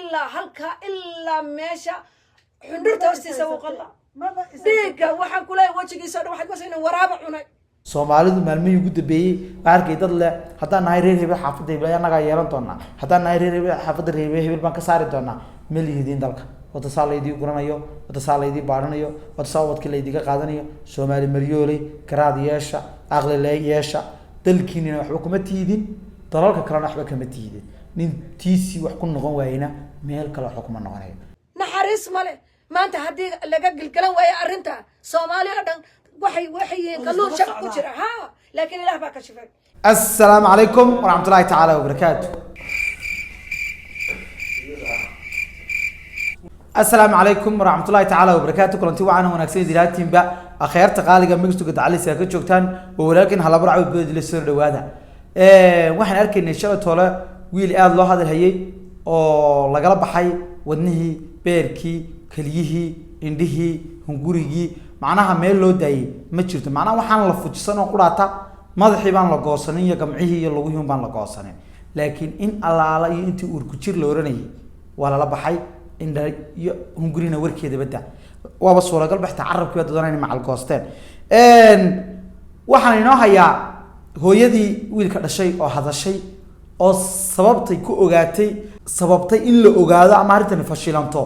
Ilaa halkaa, ilaa meesha xundhurta hoostiisa wuu qallaa dhiigga. Waxaan kuleeyahay, wejigiisa o dhan waxaad kusa inuu waraaba cunay. Soomaalidu maalmihii ugu dambeeyey waxaa arkay dad leh: "Haddaan nahay reer hebel, xaafadda hebel annagaa yeelan doonaa. Haddaan nahay reer hebel, xaafadda reer hebel baan ka saari doonaa." Ma lihidiin dalka. Wada saa laydii guranayo, wada saa laydii baaranayo, wada saa ubadkii laydiga qaadanayo. Soomaali maryooley, garaad yeesha, aqli le yeesha. Dalkiinina waxba kuma tiidin, dalalka kalena waxba kama tiidin. Nin tiisii wax ku noqon waayena meel kale waxba kuma noqonayo. Naxariis male. Maanta haddii laga gilgalan waayo arrinta, Soomaali oo dhan waxay yihiin kalluun shaq ku jira. Ha, laakiin Ilaah baa ka shifay. Assalaamu calaykum waraxmatullaahi tacaala wabarakaatu. Assalaamu calaykum waraxmatullahi tacaala wabarakaatu. Kulanti wacan wanaagsan idilaatinba, akhyaarta qaaliga migstuga dacalisa ka joogtaan. Waa walaalkin Halabar Cabdi Boodile. Soo dhawaada. Waxaan arkaynay shalay toole wiil aada loo hadal hayay oo lagala baxay wadnihii, beerkii, keliyihii, indhihii, hungurigii. Macnaha meel loo daayay ma jirto. Macnaha waxaan la fujisan oo quraata madaxii baan la goosanin iyo gamcihii iyo lugihii baan la goosanin, laakiin in allaala iyo intii uurku jir la oranayay waa lala baxay. Indha iyo hungurina warkeeda badda waaba suuragal baxta, carabkii baa doonaan inay macal goosteen. Waxaan inoo hayaa hooyadii wiilka dhashay oo hadashay oo sababtay ku ogaatay, sababtay in la ogaado ama arrintani fashilanto.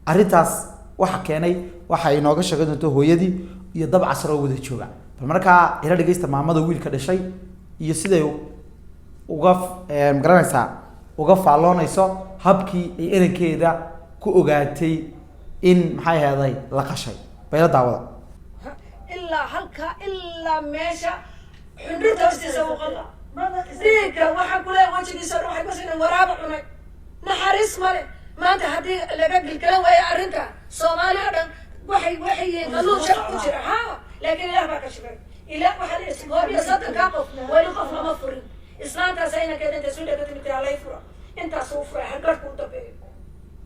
Arrintaas waxa keenay waxa inooga sheegay doonto hooyadii iyo dab casar oo wada jooga. Bal markaa ila dhegeysta maamada wiilka dhashay iyo siday uga magaranaysaa, uga faalloonayso habkii ay inankeeda ku ogaatay in, maxay aheeday, la qashay. Bayla daawada. Ilaa halkaa, ilaa meesha xundhurta hoostiisa wuu qallaa dhiigga. Waxaan kuleeyahay, wejigiisa o dhan waxaad kusa inuu waraaba cunay. Naxariis male. Maanta haddii laga gilgalan waayo arrinta, Soomaali oo dhan waxay yihiin kalluun shaq ku jira. Ha, laakiin Ilaah baa ka shifay. Ilaah waxaa 31-kaa qof weli qof lama furin. Islaantaas inankeeda intay soo dhega timid lay fura, intaas uu furay, hargarhku u dambeeyo.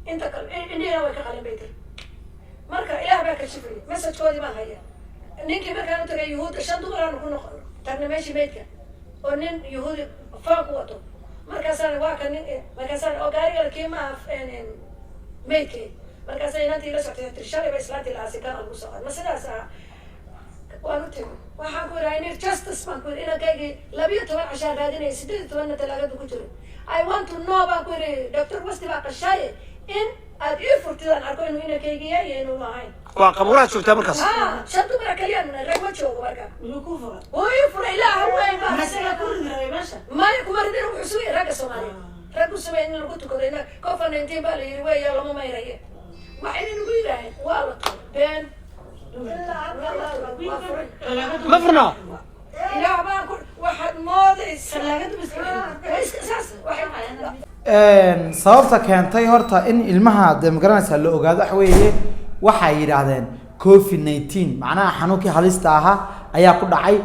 Inta kale indhihina way ka qalin bay tiri. Marka Ilaah baa ka shifay. Messagekoodii baan haya. Ninkii markaan u tagay Yuhuudda, shan dumaraanu ku noqon tagna meeshii maydka oo nin Yuhuudi faan ku wato. Markaasaan waa ka nin, markaasaan oo gaariga kii maaha maydkii. Markaasa inantii la soctay tiri: "Shalay ba islaantii lahaasi kana lagu soo qaad." Ma sidaas aha? Waan u tegay, waxaan ku yidhi: "I need justice," baan ku yidhi. "Inankaygii 12 cashaan raadinaya, 18-na talaagadu ku jiray. I want to know," baan ku yidhi, "Doctor Westi baa qashaaye, in aad ii furtidaan arko inuu inankaygii yahay iyo inuu ahayn." Waa qabuuraha joogtaa markaas? Ha, shan dumara kaliya nunay, rag ma joogo. Marka wuu ii furay. Ilaaha weyn baa. Maya, kuma ridin. Wuxuu sugay ragga Soomaaliya, raggu sugay in lagu tukado. Ina COVID-19 baa la yiri weya, lama mayraye. Waxayna nagu yidhaaheen waa la tuuray. Been. Waa furay. Ma furna. Ilaah baan ku, waxaad moodaysaa saas waxay. Sababta keentay horta in ilmaha dee magaranaysaa la ogaado waxa weeye, waxay yidhaahdeen COVID-19, macnaha xanuunkii halista ahaa ayaa ku dhacay.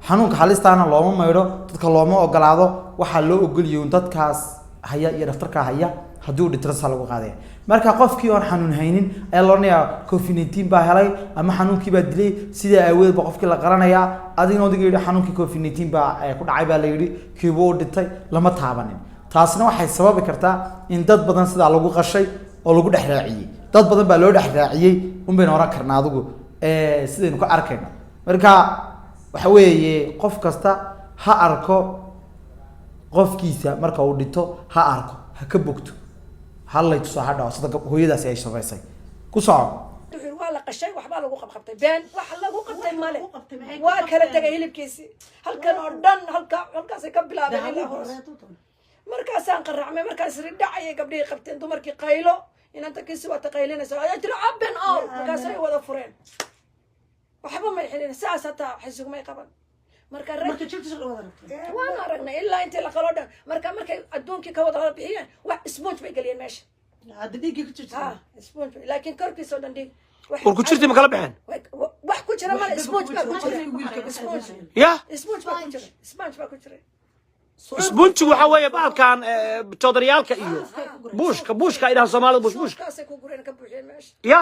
Xanuunka halistaana looma maydho, dadka looma ogolaado. Waxaa loo ogolyahay un dadkaas haya iyo dhaftarkaa haya. Haddii uu dhintro saa lagu qaadaya. Marka qofkii oon xanuun haynin ayaa la odhanayaa COVID-19 baa helay ama xanuunkii baa dilay. Sidaa aawadeed ba qofkii la qaranayaa. Adigna odiga yidhi xanuunkii COVID-19 baa ku dhacay baa la yidhi, kiibuu u dhintay, lama taabanin. Taasna waxay sababi kartaa in dad badan sidaa lagu qashay oo lagu dhex raaciyey. Dad badan baa loo dhex raaciyey un baynu oran karnaa adigu sidaynu ka arkayno. Marka waxa weeye, qof kasta ha arko qofkiisa marka uu dhinto, ha arko, ha ka bogto, ha lay tuso, ha dhaco sida hooyadaasi ay samaysay. Ku soco. Wuxuu yidhi waa la qashay, waxbaa lagu qabqabtay. Been, wax lagu qabtay male. Waa kala tegay hilibkiisii halkan oo dhan, halka halkaasay ka bilaabeen ilaa hoos. Markaasaan qaracmay, markaas ridhacayay gabdhihii qabteen, dumarkii qaylo, inanta kiisi waata qaylinaysa ayaa tiri open all. Markaasay wada fureen, waxba may xilin sidaas, hataa xisugmay qaban. Marka rag waan aragnay ilaa intii la qaloo dhan. Marka markay adduunkii ka wada bixiyeen, wax sponge bay geliyeen meesha. Ha, sponge, laakiin korkiisa oo dhan dhiig. War ku jirtii ma kala baxeen? Wax ku jira male, sponge baa ku jira, sponge. Ya. Sponge baa ku jira, sponge baa ku jira. Isbuuntigu waxaa weeye bahalkan joodariyaalka iyo buushka, buushka ay dhahaan Soomaalida, buush buushka. Suufkaasay ku gureen, ka buuxiyeen meesha. Ya.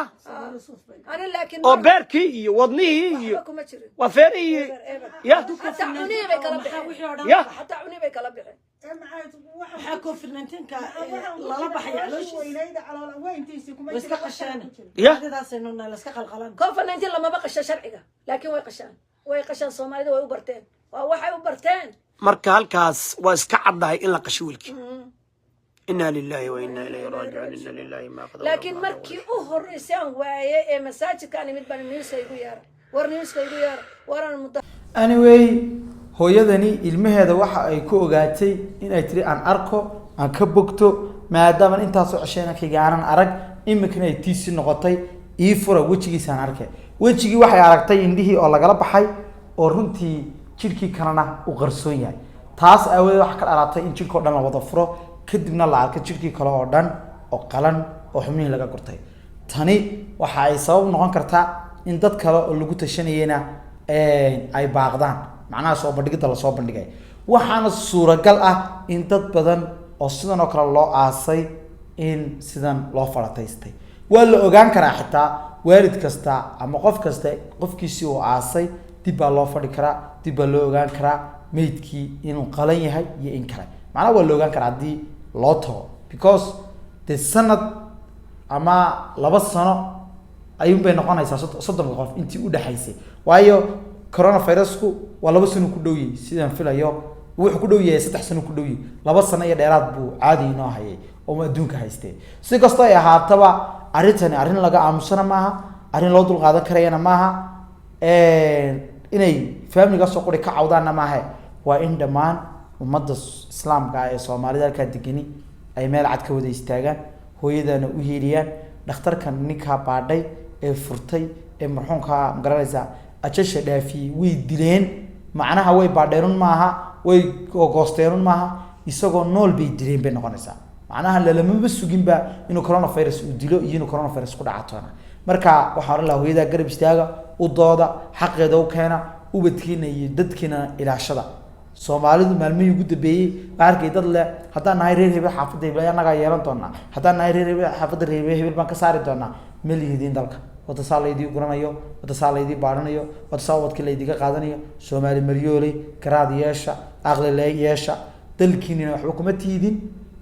Ani laakiin Oo beerkii iyo wadnihii iyo waxba kuma jirin. Waa feerihii. Eber, eber. Ya. Xataa cunihii bay kala bixeen. Ya. Xataa cunihii bay kala bixeen. Maxaa COVID-19-ka lala baxay calooshiisa? Way iska qasheen. Ya. Sidaasaynu nahay, la iska qalqalan. COVID-19 lamaba qasho sharciga, laakiin way qashaan, way qashaan. Soomaalida way u barteen, waa waxay u barteen. Marka halkaas waa iska caddahay in la qasho wiilkii. Inna lillahi wa inna ilayhi raajicuun. Inna lillahi ma akhadha. Laakiin markii u horreysay aan waayay ee masaajidka aan imid baan newska igu yeera, war newska igu yeera, waraan muddo. Anyway, hooyadani ilmaheeda waxa ay ku ogaatay inay tiri aan arko, aan ka bogto, maadaama intaasoo cesheenakayga aanan arag, iminkana ay tiisi noqotay. Ii fura wejigiisaan arkay. Wejigii waxay aragtay indhihii oo lagala baxay oo runtii jidhkii kalena uu qarsoon yahay. Taas aawadeed waxaa ka dhalatay in jidhka o dhan la wada furo, kadibna la arko jidhkii kale oo dhan oo qalan oo xubnihii laga gurtay. Tani waxa ay sabab noqon kartaa in dad kale oo lagu tashanayena ay baaqdaan, macnaha soo bandhigidda lasoo bandhigay. Waxaana suuragal ah in dad badan oo sidan oo kale loo aasay in sidan loo farataystay. Waa la ogaan karaa xitaa waalid kasta ama qof kasta qofkiisii uu aasay dib baa loo fadhi karaa, dib baa loo ogaan karaa meydkii inuu qalan yahay iyo in kale. Macnaha waa la ogaan karaa haddii loo tago, because dee sanad ama 2 sano ayuun bay noqonaysaa 30-ka qof intii udhexaysay, waayo coronavirusku waa 2 sano ku dhow yahay sidaan filayo. Wuxuu ku dhow yahay 3 sano ku dhow yahay, 2 sano iyo dheeraad buu caadi inoo hayay oo adduunka haystay. Si kastoo ay ahaataba, arrintani arrin laga aamusana maaha, arrin loo dulqaadan karayana maaha, inay familigaasoo quri ka cawdaanna maaha. Waa in dhammaan ummadda islaamka ah ee Soomaalida halkaa degani ay meel cad ka wada istaagaan, hooyadana u hiiliyaan. Dhakhtarkan ninkaa baadhay ee furtay ee marxuumkaa, magaranaysaa, ajasha dhaafiyey, way dileen. Macnaha way baadheenun maaha, way goosteenun maaha, isagoo nool bay dileen bay noqonaysaa. Macnaha lalamaba suginba inuu coronavirus uu dilo iyo inuu coronavirus ku dhacatoona. Marka waxaan ohan lahaa, hooyadaa garab istaaga, u dooda, xaqeeda u keena, ubadkiina iyo dadkiina ilaashada. Soomaalidu maalmihii ugu dambeeyey waxaa arkay dad leh, haddaan nahay reer hebel xaafadda hebel annagaa yeelan doonaa, haddaan nahay reer hebel xaafadda reer hebel hebel baan ka saari doonaa. Ma lihidiin dalka. Wada saa laydii guranayo, wada saa laydii baaranayo, wada saa ubadkii laydiga qaadanayo. Soomaali maryooley, garaad yeesha, aqli le yeesha. Dalkiinina waxba kuma tiidin,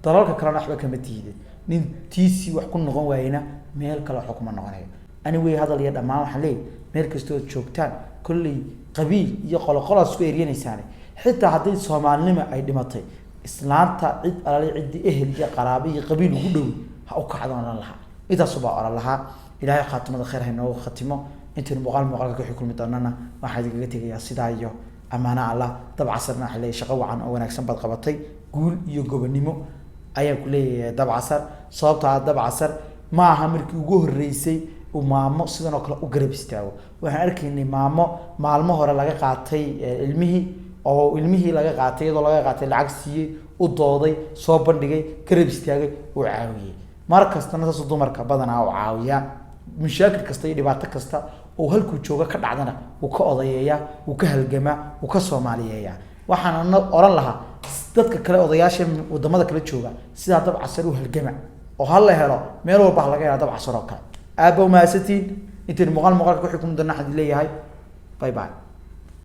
dalalka kalena waxba kama tiidin. Nin tiisii wax ku noqon waayena meel kale waxba kuma noqonayo. Anyway, hadal iyo dhammaan waxaan leeyahay, meel kasta ood joogtaan, kolley qabiil iyo qoloqolaad isku eryanaysaane, xitaa haddii soomaalinimo ay dhimatay, islaanta cid alale ciddii ehel iyo qaraabo iyo qabiil ugu dhow ha u kacdo oran lahaa. Intaasubaa oran lahaa. Ilaahay khaatimada khayr ha inoogu khatimo. Intaynu muuqaal muuqaalka ka kulmi doonana, waxaa idinkaga tegayaa sidaa iyo amaano Allah. Dabcasarna waxaa leeyahay, shaqo wacan oo wanaagsan baad qabatay, guul iyo gobonimo ayaan ku leeyahay Dabcasar. Sababta ah, Dabcasar ma aha markii ugu horreysay uu maamo sidan oo kale u garab istaago. Waxaan arkaynay maamo maalmo hore laga qaatay ilmihii, oo ilmihii laga qaatay, iyadoo laga qaatay lacag siiyey, u dooday, soo bandhigay, garab istaagay, uu caawiyey. Mar kastana saasuu dumarka badanaa u caawiyaa. Mashaakil kasta iyo dhibaato kasta oo halkuu jooga ka dhacdana wuu ka odayeeyaa, wuu ka halgamaa, wuu ka soomaaliyeeyaa. Waxaan ana oran lahaa dadka kale, odayaasha wadamada kale jooga, sidaa Dabcasar u halgama oo ha la helo, meel walba ha laga hela Dabcasar oo kale. Aad ba umahadsantiin. Intaynu muuqaal muuqaalka ku xukumi doona, waxaan idin leeyahay bye bye.